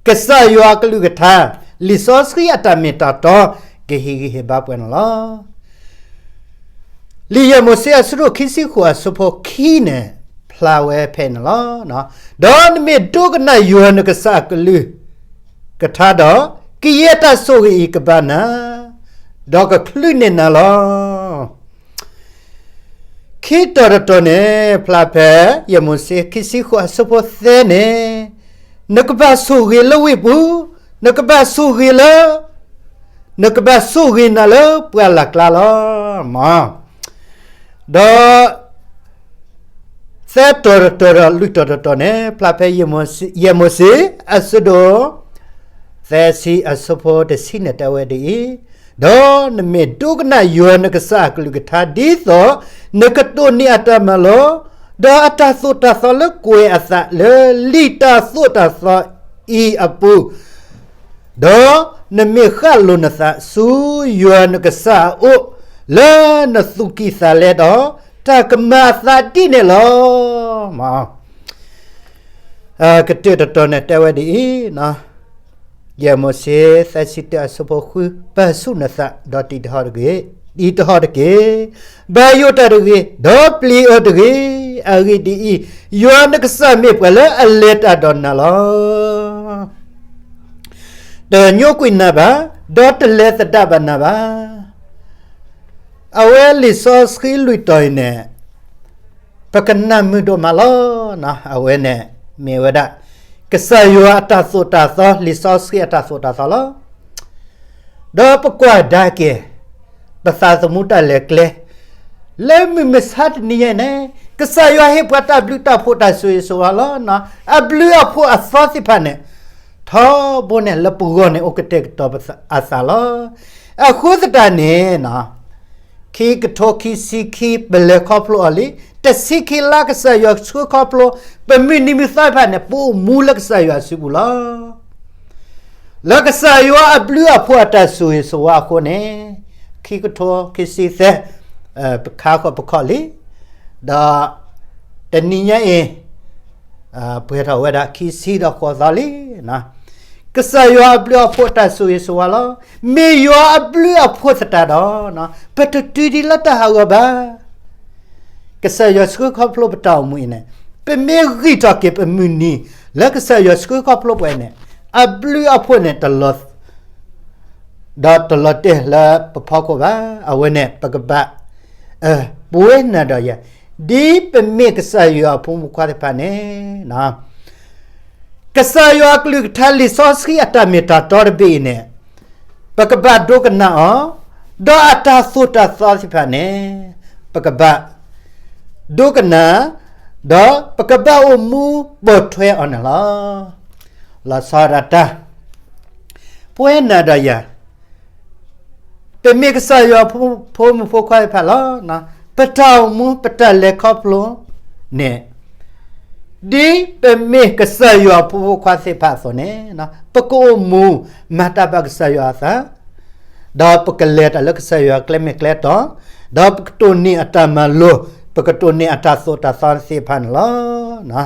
ကစၢ်ယွၤအကလုၢ်ကထါ, လံာ်စီဆှံအတၢ်မ့ၢ်တၢ်တီ, ကဟ့ၣ်ဂံၢ်ဟ့ၣ်ဘါပှၤန့ၣ်လီၤ. လံာ်ယဲၢ်မိၤၡ့အဆၢဒိၣ်ခံဆံဃိးအဆၢဖိခံန့ၣ် ဖျါဝဲဖဲန့ၣ်လီၤ. ဒီးနမ့ၢ်ဒိကနၣ်ယွၤနကစၢ်အကလုၢ်ကထါဒီး, ကယဲၢ်တၢ်ဆိၣ်ဂ့ၤအံၤကဘၣ်နၤ, ဒီးကချုးန့ၢ်နၤလီၤ. ခံတီၤတတီၤန့ၣ် ဖျါဖဲ ယဲၢ်မိၤၡ့ခံဆံဃိးအဆၢဖိသၢန့ၣ်, နကဘၣ်ဆိၣ်ဂ့ၤလၢဝ့ၢ်ပူၤ, နကဘၣ်ဆိၣ်ဂ့ၤလၢ, နကဘၣ်ဆိၣ်ဂ့ၤနၤလၢပှၢ်လၢ်ကျါလီၤ. ဒီး သၢတီၤတတီၤဒီးလွံၢ်တီၤတတီၤန့ၣ် ဖျါဖဲ ယဲၢ်မိၤၡ့အဆၢဒိၣ် သၢဆံအဆၢဖိတဆံန့ၣ်တဲဝဲဒ်အံၤ, ဒီးနမ့ၢ်ဒိကနၣ်ယွၤနကစၢ်အကလုၢ်ကထါ ဒ်သိးနကတိၢ်န့ၢ်အတၢ်မၤလိာ်, ဒီးအတၢ်သိၣ်တၢ်သီလၢကွဲၤအသးလၢလံာ်တၢ်သိၣ်တၢ်သီအံၤအပူၤ, ဒီးနမ့ၢ်ဃၣ်လိၤနသးဆူယွၤနကစၢ်အအိၣ်လၢနသူၣ်ကံၢ်သးလဲဒီး, တၢ်ကမၤအသးဒ်န့ၣ်လီၤ. ကတၢၢ်တတီၤန့ၣ်တဲဝဲဒ်အံၤ, ယဲၢ်မိၤၡ့ သၢဆံတၢအဆၢဖိဃု, ပာ်ဆူၣ်နသးဒီးတံၤတဟီၣ်တဂ့ၤ, တံၤတဟီၣ်တက့ၢ်. ဘၣ်ယိၣ်တၢ်တဂ့ၤ, ဒီးပျံၤအီၤတဂ့ၤ. အဂ့ၢ်ဒ်အံၤ, ယွၤနကစၢ်မ့ၢ်ပှၤလၢအလဲၤတၢ်ဒီးနၤလီၤ. တညိကွံာ်နၤဘၣ်, ဒီးတလဲၤသဒၣ်ဘၣ်နၤဘၣ်. အဝဲလံာ်စီဆှံလွံၢ်တီၤအံၤန့ၣ် ပကနၢ်မုာ်ဒိၣ်မးလီၤ. အဝဲန့ၣ် မ့ၢ်ဝဲဒၣ် ကစၢ်ယွၤအတၢ်သိၣ်တၢ်သီ, လံာ်စီဆှံအတၢ်သိၣ်တၢ်သီလီၤ. ဒီးပကွၢ်ကဒါက့ၤ ပသးသမူတၢ်လဲၤကျဲ လၢမုၢ်မဆါတနံၤညါအံၤန့ၣ်, ကစၢ်ယွၤဟ့ၣ်ပှၤတၢ်ဘျုးတၢ်ဖှိၣ်တၢ်ဆိၣ်ဂ့ၤဆိၣ်ဝါလီၤ. အဘျုးအဖှိၣ်အသီသ့ၣ်တဖၣ်န့ၣ် ထီဘိန့ၣ်လၢပဂီၢ်န့ၣ်အိၣ်ကတဲာ်ကတီၤအသးလီၤ. အဃိသတးန့ၣ် ခံကထိခံဆံခံ ပလဲၤခီဖျိအီၤလံ, တဆံခံလါကစၢ်ယွၤဆှၢခီဖျိ ပမုၢ်နံၤမုၢ်သီတဖၣ်န့ၣ် ပအိၣ်မူလၢကစၢ်ယွၤအစုပူၤလီၤ. လၢကစၢ်ယွၤအဘျုးအဖှိၣ်အတၢ်ဆိၣ်ဂ့ၤဆိၣ်ဝါအဃိန့ၣ်, ခံကထိခံဆံသၢ ပခါဃီပခီၣ်လံ, ဒီးတနံၤညါအံၤ ပှဲၤထီၣ်ဝဲဒၣ်ခံဆံဒီးဃိးသီလံ. ကစၢ်ယွၤအဘျုးအဖှိၣ်တၢ်ဆိၣ်ဂ့ၤဆိၣ်ဝါလီၤ. မ့ၢ်ယွၤအဘျုးအဖှိၣ်သတးဒီး ပတတုၤဒံးလၢတၢ်ဟးဂီၤဘၣ်. ကစၢ်ယွၤဆှၢခီဖျိပတၢ်အိၣ်မူအံၤန့ၣ်, ပမ့ၢ်ဂံၢ်ထီၣ်က့ၤပမုၢ်နံၤ လၢကစၢ်ယွၤဆှၢခီဖျိပှၤန့ၣ်, အဘျုးအဖှိၣ်န့ၣ် တလီၤတဲာ်လၢပဖီခိၣ်ဘၣ်. အဝဲန့ၣ် ပကဘၣ် ပဝဲနၤဒီးယၤ, ဒ်ပမ့ၢ်ကစၢ်ယွၤအဖိမုၣ်ဖိခွါသ့ၣ်တဖၣ်န့ၣ်, ကစၢ်ယွၤအကလုၢ်ကထါလံာ်စီဆှံအတၢ်မ့ၢ်တၢ်တီတဘ့ၣ်အံၤန့ၣ်, ပကဘၣ်ဒိကနၣ်အီၤ, ဒီးအတၢ်သိၣ်တၢ်သီသ့ၣ်တဖၣ်န့ၣ်, ပကဘၣ်ဒိကနၣ်, ဒီးပကဘၣ်အိၣ်မူပိာ်ထွဲအီၤန့ၣ်လီၤ. လီၤဆီဒၣ်တၢ် ပဝဲနၤဒီးယၤ, ပမ့ၢ်ကစၢ်ယွၤဖိမုၣ်ဖိခွါသ့ၣ်တဖၣ်လီၤ. ပတၢ်အိၣ်မူပတၢ်လဲၤခီဖျိန့ၣ်, ဒ်ပမ့ၢ်ကစၢ်ယွၤဖိမုၣ်ဖိခွါသ့ၣ်တဖၣ်အသိးန့ၣ်, ပကအိၣ်မူမၤတၢ်ဘၣ်ကစၢ်ယွၤအသး, ဒီးပကလဲၤတၢ်လၢကစၢ်ယွၤအကျဲမ့ၢ်ကျဲတီၤ, ဒီးပကတိၢ်န့ၢ်အတၢ်မၤလိာ်, ပကတိၢ်န့ၢ်အတၢ်သိၣ်တၢ်သီသ့ၣ်တဖၣ်န့ၣ်လီၤ.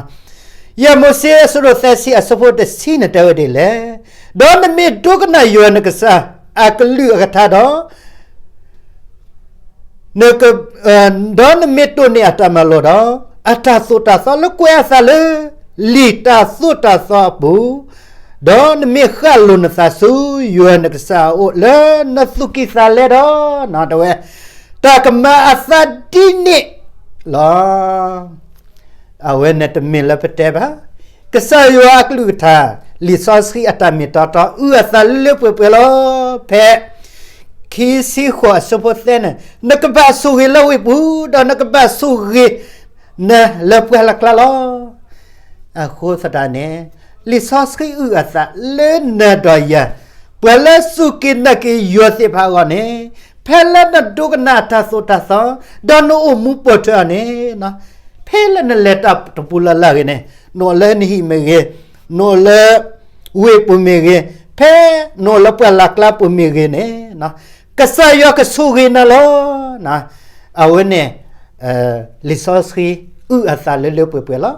ယဲၢ်မိၤၡ့အဆၢဒိၣ်သၢဆံအဆၢဖိတဆံန့ၣ်တဲဝဲဒ်လဲၣ်, ဒီးနမ့ၢ်ဒိကနၣ်ယွၤနကစၢ်အကလုၢ်အကထါဒီး ဒီးနမ့ၢ်တိၢ်န့ၢ်အတၢ်မၤလိာ်ဒီး အတၢ်သိၣ်တၢ်သီလၢကွဲးအသးလၢ လံာ်တၢ်သိၣ်တၢ်သီအပူၤ, ဒီးနမ့ၢ်ဃၣ်လိၤနသးဆူယွၤနကစၢ်အအိၣ်လၢနသူၣ်ကံၢ်သးလဲဒီး, တဲဝဲ, တၢ်ကမၤအသးဒ်န့ၣ်လီၤ. အဝဲန့ၣ်တမ့ၢ်လၢပတဲဘၣ်. ကစၢ်ယွၤအကလုၢ်ကထါ, လံာ်စီဆှံအတၢ်မ့ၢ်တၢ်တီအုၣ်အသးလၢလၢပှဲၤပှဲၤလီၤ. ဖဲ ခံဆံဃိးအဆၢဖိသၢန့ၣ်, နကဘၣ်ဆိၣ်ဂ့ၤလၢဝ့ၢ်ပူၤ, ဒီးနကဘၣ်ဆိၣ်ဂ့ၤနၤလၢပှၢ်လၢ်ကျါလီၤ. အဃိသတးန့ၣ်, လံာ်စီဆှံအုၣ်အသးလၢနၤဒီးယၤ, ပှၤလၢစူၢ်က့ၤနာ်က့ၤယွၤသ့ၣ်တဖၣ်အဂီၢ်န့ၣ်, ဖဲလၢနဒိကနၣ်အတၢ်သိၣ်တၢ်သီ, ဒီးနအိၣ်မူပိာ်ထွဲအီၤန့ၣ်, ဖဲလၢနလဲၤတၢ်တပူၤလၢ်လၢ်ဂ့ၤန့ၣ်, နအိၣ်လၢနဟံၣ်မ့ၢ်ဂ့ၤ, နအိၣ်လၢဝ့ၢ်ပူၤမ့ၢ်ဂ့ၤ, ဖဲနအိၣ်လၢပှၢ်လၢ်ကျါပူၤမ့ၢ်ဂ့ၤန့ၣ်, ကစၢ်ယွၤကဆိၣ်ဂ့ၤနၤလီၤ. အဝဲန့ၣ် လံာ်စီဆှံအုၣ်အသးလၢလၢပှဲၤပှဲၤလီၤ.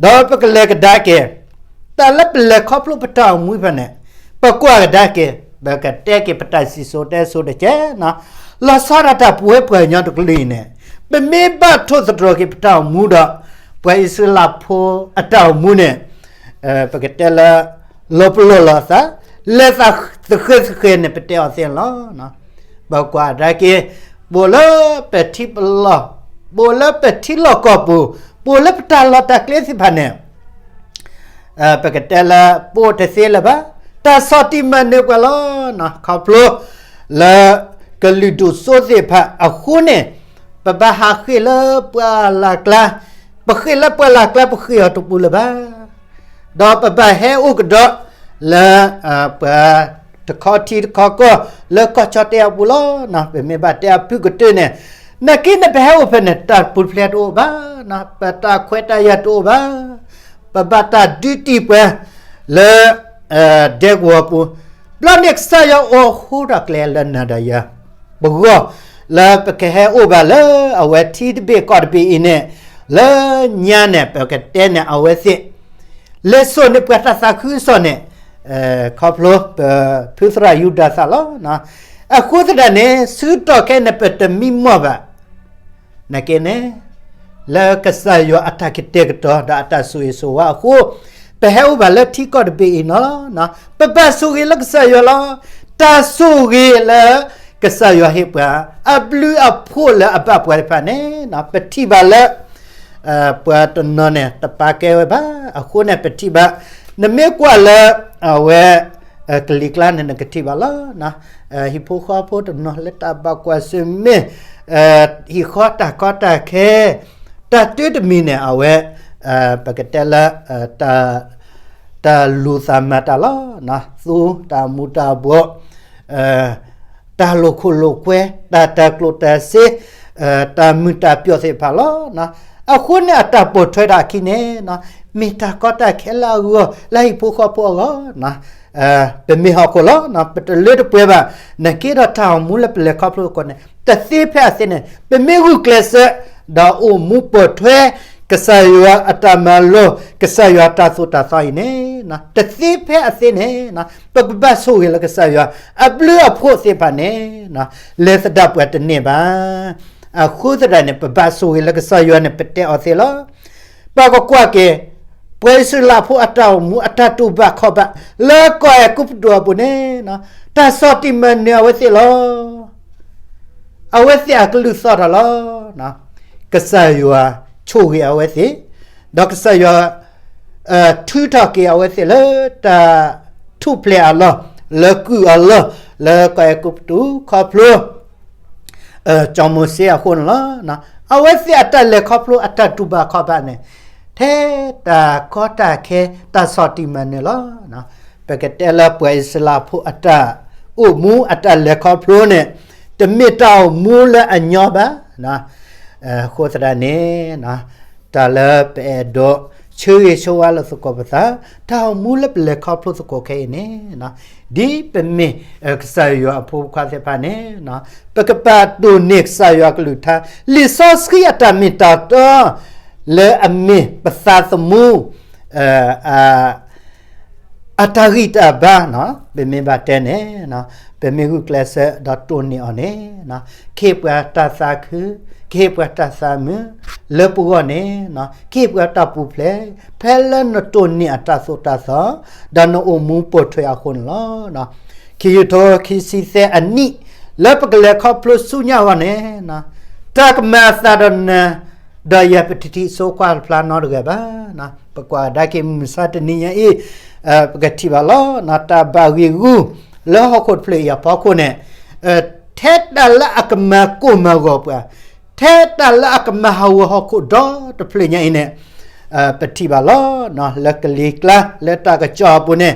ဒီးပကလဲၤကဒါက့ၤ တၢ်လၢပလဲၤခီဖျိပတၢ်အိၣ်မူဖဲန့ၣ်, ပကွၢ်ကဒါက့ၤ ပကတဲက့ၤပတၢ်စံၣ်စိၤတဲစိၤတကဲး, လီၤဆီဒၣ်တၢ်ပဝဲပှၤကညီတကလုာ်အံၤန့ၣ်, ပမ့ၢ်ဘၣ်ထိၣ်သတြီၤက့ၤပတၢ်အိၣ်မူဒီး ပှၤအံၣ်စရ့လးဖိအတၢ်အိၣ်မူန့ၣ်, ပကတဲလၢ လီၤပလိာ်လိာ်အသး, လဲၤသးသဃဲသဃဲန့ၣ် ပတဲအီၤသ့လီၤ. ပကွၢ်ကဒါက့ၤ ပအိၣ်လၢပထံပလီၢ်, ပအိၣ်လၢပထံလီၢ်ကီၢ်ပူၤ, ပအိၣ်လၢပတၢ်လီၢ်တၢ်ကျဲသ့ၣ်တဖၣ်န့ၣ် ပကတဲလၢပအိၣ်တသ့လၢၤဘၣ်, တၢ်ဆီၣ်တံၢ်မၤနၢၤပှၤလီၤ. ခီဖျိလၢကလုာ်ဒူၣ်စိသ့ၣ်တဖၣ်အဃိန့ၣ်, ပဘၣ်ဟးဃ့ၢ်လၢပှၢ်လၢ်ကျါ, ပဃ့ၢ်လၢပှၢ်လၢ်ကျါ ပဃ့ၢ်အီၤတပူၤလၢၤဘၣ်. ဒီးပဘၣ်ဟဲအိၣ်ကဒီးလၢ ပှၤတခီထံတခီကီၢ်လၢကီၢ်ကၠီၣ်တဲၣ်အပူၤလီၤ. ပမ့ၢ်ဘၣ်တဲအဖုၣ်ကတၢၢ်န့ၣ်, နာ်က့န့ၣ် ပဟဲအိၣ်ဖဲန့ၣ် တၢ်ပူၤဖျဲးတအိၣ်ဘၣ်, ပတၢ်ခွဲးတၢ်ယာ်တအိၣ်ဘၣ်, ပဘၣ်တၢ်ဒုးတံၢ်ပှၤလၢ ဒဲကဝီၤပူၤ, ဘျီန့ၣ်ကစၢ်ယွၤအိးထီၣ်ကျဲလၢနၤဒီးယၤ ပဂီၢ်, လၢပကဟဲအိၣ်ဘၣ်လၢအဝဲထံတဘ့ၣ်ကီၢ်တဘ့ၣ်အံၤန့ၣ်, လၢညါန့ၣ် ပကတဲန့ၣ် အဝဲသ့ၣ် လဲၤစိာ်န့ၢ်ပှၤတၢ်သးခုကစီၣ်န့ၣ်, ခီဖျိပဖုသရၣ်ယူဒၤသးလီၤ. အဃိသတးန့ၣ် ဆၢကတီၢ်ခဲအံၤန့ၣ် ပတမံမီၢ်ဘၣ် နာ်က့န့ၣ်, လၢကစၢ်ယွၤအတၢ်ကတဲာ်ကတီၤဒီးအတၢ်ဆိၣ်ဂ့ၤဆိၣ်ဝါအဃိ, ပဟဲအိၣ်ဘၣ်လၢထံကီၢ်တဘ့ၣ်အံၤန့ၣ်လီၤ. ပဘၣ်ဆိၣ်ဂ့ၤလၢကစၢ်ယွၤလီၤ. တၢ်ဆိၣ်ဂ့ၤလၢကစၢ်ယွၤဟ့ၣ်ပှၤ အဘျုးအဖှိၣ်လၢအဘၣ်ပှၤတဖၣ်န့ၣ်, ပထံၣ်ဘၣ်လၢ ပှၤတနီၤန့ၣ် တပာ်ကဲဝဲဘၣ်. အဃိန့ၣ် ပထံၣ်ဘၣ်, နမ့ၢ်ကွၢ်လၢ အဝဲ ကလံၤကျါန့ၣ် နကထံၣ်ဘၣ်လီၤ. ဟံၣ်ဖိဃီဖိတနီၤလၢတၢ်ဘၣ်ကွၢ်ဆၢၣ်မဲာ်, ဟံၣ်ဃီတၢ်ကီတၢ်ခဲ, တၢ်တၢတမံၤန့ၣ် အဝဲ ပကတဲလၢ တၢ်လူၤသးမၤတၢ်လီၤ. သူတၢ်မူၤတၢ်ဘှီး, တၢ်လိာ်ခိၣ်လိာ်ကွဲ, တၢ်တၢ်ကျိၣ်တၢ်စ့, တၢ်မုာ်တၢ်ပျီၣ်သ့ၣ်တဖၣ်လီၤ. အဃိန့ၣ် အတၢ်ပိာ်ထွဲတၢ်အခံန့ၣ်, မ့ၢ်တၢ်ကီတၢ်ခဲလၢအဂီၢ် လၢဟံၣ်ဖိဃီဖိအဂီၢ်, ပမ့ၢ်ဟီၣ်ခိၣ်လီၤ. ပတလၢတပှဲၤဘၣ်. နာ်က့ဒီးတၢ်အိၣ်မူလၢပလဲၤခီဖျိသကိးန့ၣ် တသ့ဖဲအသ့န့ၣ်, ပမ့ၢ်ဂုာ်ကျဲးစၢး ဒီးအိၣ်မူပိာ်ထွဲ ကစၢ်ယွၤအတၢ်မၤလိာ်, ကစၢ်ယွၤတၢ်သိၣ်တၢ်သီအံၤန့ၣ်, တသ့ဖဲအသ့န့ၣ်, ပကဘၣ်ဆိၣ်ဂ့ၤလၢကစၢ်ယွၤ အဘျုးအဖှိၣ်သ့ၣ်တဖၣ်န့ၣ် လဲၤသဒၣ်ပှၤတန့ၢ်ဘၣ်. အဃိသတးန့ၣ် ပဘၣ်ဆိၣ်ဂ့ၤလၢကစၢ်ယွၤန့ၣ် ပတဲအီၤသ့လီၤ. ပကကွၢ်က့ၤ ပှၤအံၣ်စရ့လးဖိအတၢ်အိၣ်မူအတၢ်တူၢ်ဘၣ်ခီၣ်ဘၣ် လၢကီၢ်အဲၤကူပတူးအပူၤန့ၣ်, တၢ်ဆီၣ်တံၢ်မၤနၢၤအဝဲသ့ၣ်လီၤ. အဝဲသ့ၣ်အကလုၢ်သီၣ်ထီၣ်လီၤ. ကစၢ်ယွၤဆိၣ်ဂ့ၤအဝဲသ့ၣ်, ဒီးကစၢ်ယွၤ ထုးထီၣ်က့ၤအဝဲသ့ၣ်လၢတၢ်ထူၣ်ဖျဲးအလီၢ်, လၢကုၢ်အလီၢ်, လၢကီၢ်အဲၤကူပတူးခီဖျိ စီၤမိၤၡ့အဃိန့ၣ်လီၤ. အဝဲသ့ၣ်အတၢ်လဲၤခီဖျိအတၢ်တူၢ်ဘၣ်ခီၣ်ဘၣ်န့ၣ် ထဲတၢ်ကီတၢ်ခဲ တၢ်ဆီၣ်တံၢ်မၤနၢၤလီၤ. ပကတဲလၢပှၤအံၣ်စရ့လးဖိအတၢ်အိၣ်မူအတၢ်လဲၤခီဖျိန့ၣ် တမ့ၢ်တၢ်အိၣ်မူလၢအညီဘၣ်. အဃိသတးန့ၣ် တၢ်လၢပအဲၣ်ဒိးဆၢဂ့ၤဆၢဝါလိာ်သကိးပသး, တၢ်အိၣ်မူလၢပလဲၤခီဖျိသကိးခဲအံၤန့ၣ်, ဒ်ပမ့ၢ်ကစၢ်ယွၤအဖိခွါသ့ၣ်တဖၣ်န့ၣ်, ပကဘၣ်တိၢ်န့ၢ်ကစၢ်ယွၤကလုၢ်ကထါ, လံာ်စီဆှံအတၢ်မ့ၢ်တၢ်တီ လၢအမ့ၢ်ပသးသမူ အတၢ်ဂံၢ်တၢ်ဘါ, ပမ့ၢ်ဘၣ်တဲန့ၣ်, ပမ့ၢ်ဂုာ်ကျဲးစၢးဒီးတိၢ်န့ၢ်အီၤန့ၣ်, ကဟ့ၣ်ပှၤတၢ်သးခု, ကဟ့ၣ်ပှၤတၢ်သးမုာ်လၢပဂီၢ်န့ၣ်, ကဟ့ၣ်ပှၤတၢ်ပူၤဖျဲး ဖဲလၢနတိၢ်န့ၢ်အတၢ်သိၣ်တၢ်သီ ဒီးနအိၣ်မူပိာ်ထွဲအဃိန့ၣ်လီၤ. ခံကထိခံဆံသၢအနံၣ် လၢပကလဲၤခီဖျိဆူညါအဂီၢ်န့ၣ်, တၢ်ကမၤအသးဒီးနၤ ဒီးယၤပတထံၣ်ဆိကွၢ်တဖျါနီတဂၤဘၣ်. ပကွၢ်ကဒါက့ၤမုၢ်မဆါတနံၤညါအံၤ, ပကထံၣ်ဘၣ်လီၤ. တၢ်ဘၣ်ဂံာ်ဂူာ်လၢဟီၣ်ခိၣ်တဖျၢၣ်အံၤအဖီခိၣ်န့ၣ်, ထဲတၢ်လၢအကမၤကိၢ်မၤဂီၤပှၤ, ထဲတၢ်လၢအကမၤဟးဂီၤဟီၣ်ခိၣ်ဒီတဖျၢၣ်ညါအံၤန့ၣ်, ပထံၣ်ဘၣ်လီၤ. လၢကလံၤကျါလၢတၢ်ကစီၣ်အပူၤန့ၣ်,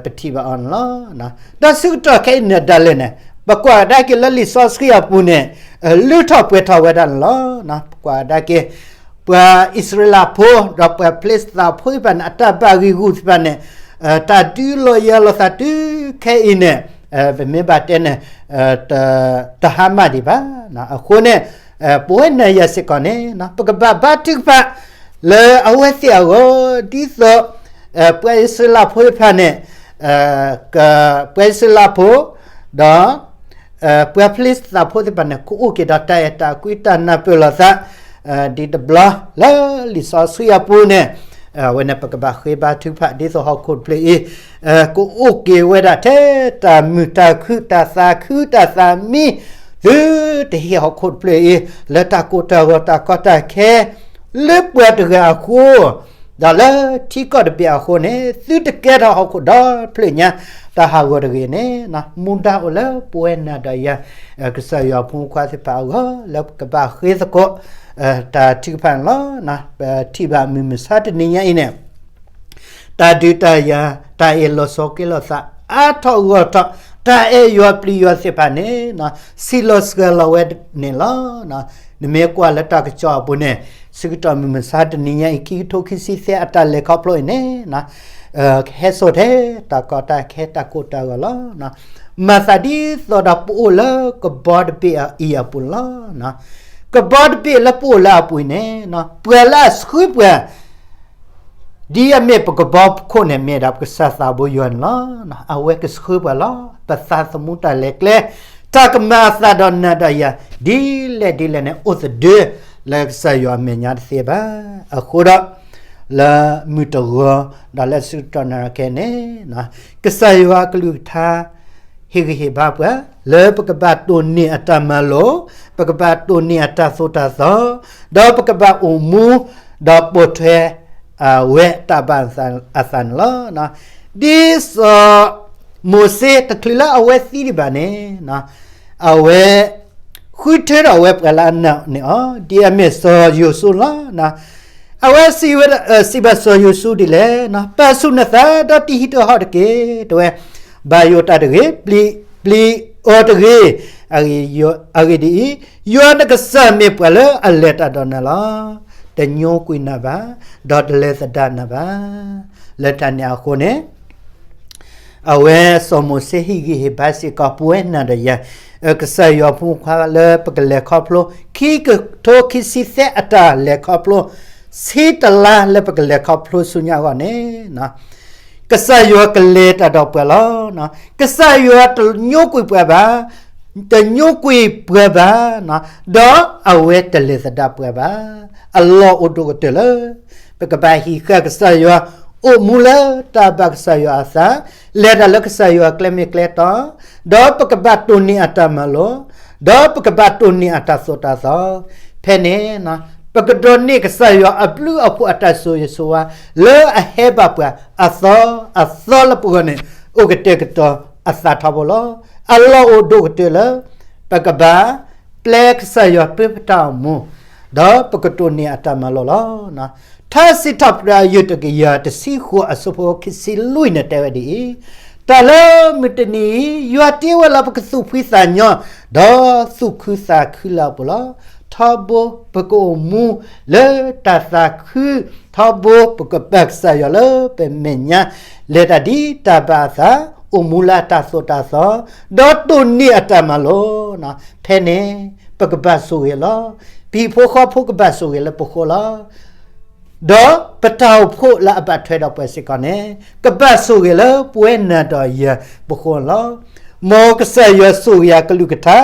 ပထံၣ်ဘၣ်အီၤန့ၣ်လီၤ. ဒီးဆၢကတီၢ်ခဲအံၤန့ၣ်ဒၣ်လဲာ်န့ၣ်, ပကွၢ်ကဒါက့ၤလၢလံာ်စီဆှံအပူၤန့ၣ်, လုၢ်ထီၣ်ပှဲၤထီၣ်ဝဲဒၣ်န့ၣ်လီၤ. ပကွၢ်ကဒါက့ၤ ပှၤအံၣ်စရ့လးဖိ ဒီးပှၤဖလ့ၡသးဖိသ့ၣ်တဖၣ်န့ၣ် အတၢ်ဘၣ်ဂံာ်ဂူာ်သ့ၣ်တဖၣ်န့ၣ်, တၢ်ဒုးလီၤယၤလီၤသးတုၤခဲအံၤန့ၣ်, ပမ့ၢ်ဘၣ်တဲန့ၣ်, တဟါမၢ်ဒံးဘၣ်. အဃိန့ၣ်, ပဝဲနၤယၤစ့ၢ်ကီးန့ၣ်, ပကဘၣ်ဘါထုကဖၣ်လၢအဝဲသ့ၣ်အဂီၢ်, ဒ်သိး ပှၤအံၣ်စရ့လးဖိသ့ၣ်တဖၣ်န့ၣ်, ပှၤအံၣ်စရ့လးဖိ, ဒီး ပှၤဖလံးစတံဖိသ့ၣ်တဖၣ်န့ၣ် ကအိၣ်က့ၤဒီးတၢ်အဲၣ်တၢ်ကွံတၢ်နၢ်ပၢၢ်လိာ်သး, ဒ်တဘျီလၢလံာ်စီဆှံအပူၤန့ၣ်, အဝဲန့ၣ်ပကဘၣ်ဃ့ဘါထုကဖၣ်ဒ်သိးဟီၣ်ခိၣ်တဖျၢၣ်အံၤ, ကအိၣ်က့ၤဝဲဒၣ်ထဲတၢ်မုာ်တၢ်ခုၣ်တၢ်သးခုတၢ်သးမံ, သုတဟ့ၣ်ဟီၣ်ခိၣ်တဖျၢၣ်အံၤ လၢတၢ်ကိၢ်တၢ်ဂီၤတၢ်ကီတၢ်ခဲ လၢပှၤတဂၤအဃိ, ဒီးလၢထံကီၢ်တဘ့ၣ်အဃိန့ၣ် သုတကဲထီၣ်ဟီၣ်ခိၣ်ဒီဖျၢၣ်ညါ, တၢ်ဟးဂီၤတဂ့ၤန့ၣ်, မူဒါအိၣ်လၢပဝဲနၤဒီးယၤ, ကစၢ်ယွၤဖိမုၣ်ဖိခွါသ့ၣ်တဖၣ်အဂီၢ် လၢပကဘၣ်ဃ့သကိး တၢ်ထုကဖၣ်န့ၣ်လီၤ. ပထံၣ်ဘၣ်မုၢ်မဆါတနံၤညါအံၤန့ၣ် တၢ်ဒုးတၢ်ယၤ, တၢ်အဲၣ်လီၤစိၤက့လိာ်သး အါထီၣ်ဂီၢ်ထီၣ်, တၢ်အဲၣ်ယွၤပျံၤယွၤသ့ၣ်တဖၣ်န့ၣ်, ဆံးလီၤစှၤလီၤဝဲန့ၣ်လီၤ. နမ့ၢ်ကွၢ်လၢတၢ်ကစီၣ်အပူၤန့ၣ်, ဆၢကတီၢ်မုၢ်မဆါတနံၤညါအံၤ ခံကထိခံဆံသၢအတၢ်လဲၤခီဖျိအံၤန့ၣ်, ကဟဲစိာ်ထဲတၢ်ကီတၢ်ခဲတၢ်ကိၢ်တၢ်ဂီၤလီၤ. မၤသးဒ်သိးဒီးပအိၣ်လၢကဘီတဘ့ၣ်အံၤအပူၤန့ၣ်လီၤ. ကဘီတဘ့ၣ်လၢပအိၣ်လၢအပူၤအံၤန့ၣ်, ပှၤလၢအဆှၢပှၤ ဒ်အမ့ၢ်ပကဘီခိၣ်န့ၣ် မ့ၢ်ဒၣ်ပကစၢ်သးဘိယွၤန့ၣ်လီၤ. အဝဲကဆှၢပှၤလီၤ. ပသးသမူတၢ်လဲၤကျဲ, တၢ်ကမၤအသးဒီးနၤဒီးယၤ ဒ်လဲၣ်ဒ်လဲၣ်န့ၣ် အိၣ်သဒၢလၢကစၢ်ယွၤအမဲာ်ညါတသ့ဘၣ်. အဃိဒီး လၢမုၢ်တဂီၤ ဒီးလၢဆၢကတီၢ်နၣ်ရံၣ်ခဲအံၤန့ၣ်, ကစၢ်ယွၤအကလုၢ်ကထါ ဟ့ၣ်ဂံၢ်ဟ့ၣ်ဘါပှၤ လၢပကဘၣ်တိၢ်နီၣ်အတၢ်မၤလိာ်, ပကဘၣ်တိၢ်နီၣ်အတၢ်သိၣ်တၢ်သီ, ဒီးပကဘၣ်အိၣ်မူ, ဒီးပိာ်ထွဲ အဝဲတၢ်ဘၣ်အသးန့ၣ်လီၤ. ဒ်စီၤမိၤၡ့တချုးလၢအဝဲသံဒံးဘၣ်န့ၣ်, အဝဲ ဃုထၢထီၣ်ဝဲပှၤလၢအနာ်န့ၢ်အီၤ ဒ်အမ့ၢ်စီၤယိၤၡူလီၤ. အဝဲစံးဝဲ, စံးဘၣ်စီၤယိၤၡူဒ်လဲၣ်, ပာ်ဆူၣ်နသးဒီးတံၤဟံးတဟီၣ်တက့ၢ်, တဲဝဲ, ဘၣ်ယိၣ်တၢ်တဂ့ၤ, ပျံၤအီၤတဂ့ၤ, အဂ့ၢ်ဒ်အံၤ, ယွၤနကစၢ်မ့ၢ်ပှၤလၢအလဲၤတၢ်ဒီးနၤလီၤ. တညိကွံာ်နၤဘၣ်, ဒီးတလဲၤသဒၣ်နၤဘၣ်. လၢတၢ်န့ၣ်အဃိန့ၣ် အဝဲစီၤမိၤၡ့ဟ့ၣ်ဂံၢ်ဟ့ၣ်ဘါစ့ၢ်ကီး ပဝဲနၤဒီးယၤ, ကစၢ်ယွၤဖိမုၣ်ဖိခွါလၢပကလဲၤခီဖျိ ခံကထိခံဆံသၢအတၢ်လဲၤခီဖျိ, ဆံတလါလၢပကလဲၤခီဖျိဆူညါအဂီၢ်န့ၣ်, ကစၢ်ယွၤကလဲၤတၢ်ဒီးပှၤလီၤ. ကစၢ်ယွၤတညိကွံာ်ပှၤဘၣ်, တညိကွံာ်ပှၤဘၣ်, ဒီးအဝဲတလဲၤသဒၣ်ပှၤဘၣ်. အလီၢ်အိၣ်ဒိၣ်ကတၢၢ်လၢ ပကဘၣ်ဟံးဃာ်ကစၢ်ယွၤ, အိၣ်မူလၢတၢ်ဘၣ်ကစၢ်ယွၤအသး, လဲၤတၢ်လၢကစၢ်ယွၤကျဲမ့ၢ်ကျဲတီ, ဒီးပကဘၣ်တိၢ်နီၣ်အတၢ်မၤလိာ်, ဒီးပကဘၣ်တိၢ်နီၣ်အတၢ်သိၣ်တၢ်သီ, ဖဲန့ၣ် ပကဒိးန့ၢ်ကစၢ်ယွၤအဘျုးအဖှိၣ်အတၢ်ဆိၣ်ဂ့ၤဆိၣ်ဝါ လၢအဟဲဘၣ်ပှၤအသီအသီလၢပဂီၢ်န့ၣ် အိၣ်ကတဲာ်ကတီၤအသးထီဘိလီၤ. အလီၢ်အိၣ်ဒိၣ်ကတၢၢ်လၢ ပကဘၣ် ပျဲကစၢ်ယွၤပၢပတၢ်အိၣ်မူ, ဒီးပကတိၢ်န့ၢ်အတၢ်မၤလိာ်လီၤ. ထါစံးထီၣ်ပတြၢၤအယုၢ်တကယၤတဆံဃိးအဆၢဖိခံဆံလွံၢ်န့ၣ်တဲဝဲဒ်အံၤ, တၢ်လၢမုၢ်တနံၤအံၤ ယွၤတ့ဝဲလၢပကသူၣ်ဖှံသးညီ, ဒီးသူၣ်ခုသးခုလၢအပူၤလီၤ. ထီဘိပကအိၣ်မူလၢတၢ်သးခု, ထီဘိပကပာ်ကစၢ်ယွၤလၢပမဲာ်ညါ, လဲၤတၢ်ဒ်တၢ်ဘၣ်အသး, အိၣ်မူလၢအတၢ်သိၣ်တၢ်သီ, ဒီးတိၢ်နီၣ်အတၢ်မၤလိာ်, ဖဲန့ၣ် ပကဘၣ်ဆိၣ်ဂ့ၤလီၤ. ပဟံၣ်ဖိဃီဖိကဘၣ်ဆိၣ်ဂ့ၤလၢပဃိလီၤ. ဒီးပတၢ်အိၣ်ဖှိၣ်လၢအဘၣ်ထွဲဒီးပှၤစ့ၢ်ကီးန့ၣ် ကဘၣ်ဆိၣ်ဂ့ၤလၢပဝဲနၤဒီးယၤပဃိလီၤ. မ်ကစၢ်ယွၤဆိၣ်ဂ့ၤအကလုၢ်ကထါ,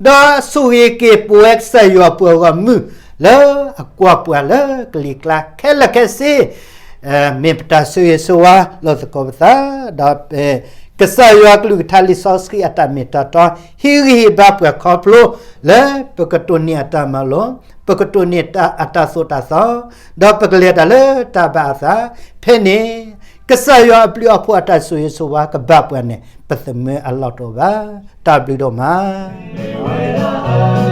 ဒီးဆိၣ်ဂ့ၤက့ၤပဝဲကစၢ်ယွၤပှၤဂီၢ်မုၢ် လၢအကွၢ်ပှၤလၢကလံၤကျါခဲလၢာ်ခဲဆ့ မ့ၢ်ပတၢ်ဆိၣ်ဂ့ၤဆိၣ်ဝါလိာ်သကိးပသး, ဒီး ကစၢ်ယွၤကလုၢ်ကထါလံာ်စီဆှံအတၢ်မ့ၢ်တၢ်တီ ဟ့ၣ်ဂံၢ်ဟ့ၣ်ဘါပှၤခီဖျိ လၢပကတိၢ်နီၣ်အတၢ်မၤလိာ်, ပကတိၢ်နီၣ်အတၢ်သိၣ်တၢ်သီ, ဒီးပကလဲၤတၢ်လၢတၢ်ဘၣ်အသး, ဖဲန့ၣ် ကစၢ်ယွၤအဘျုးအဖှိၣ်အတၢ်ဆိၣ်ဂ့ၤဆိၣ်ဝါကဘၣ်ပှၤန့ၣ် ပသမၢအလီၢ်တအိၣ်ဘၣ်. တၢ်ဘျုးဒိၣ်မး.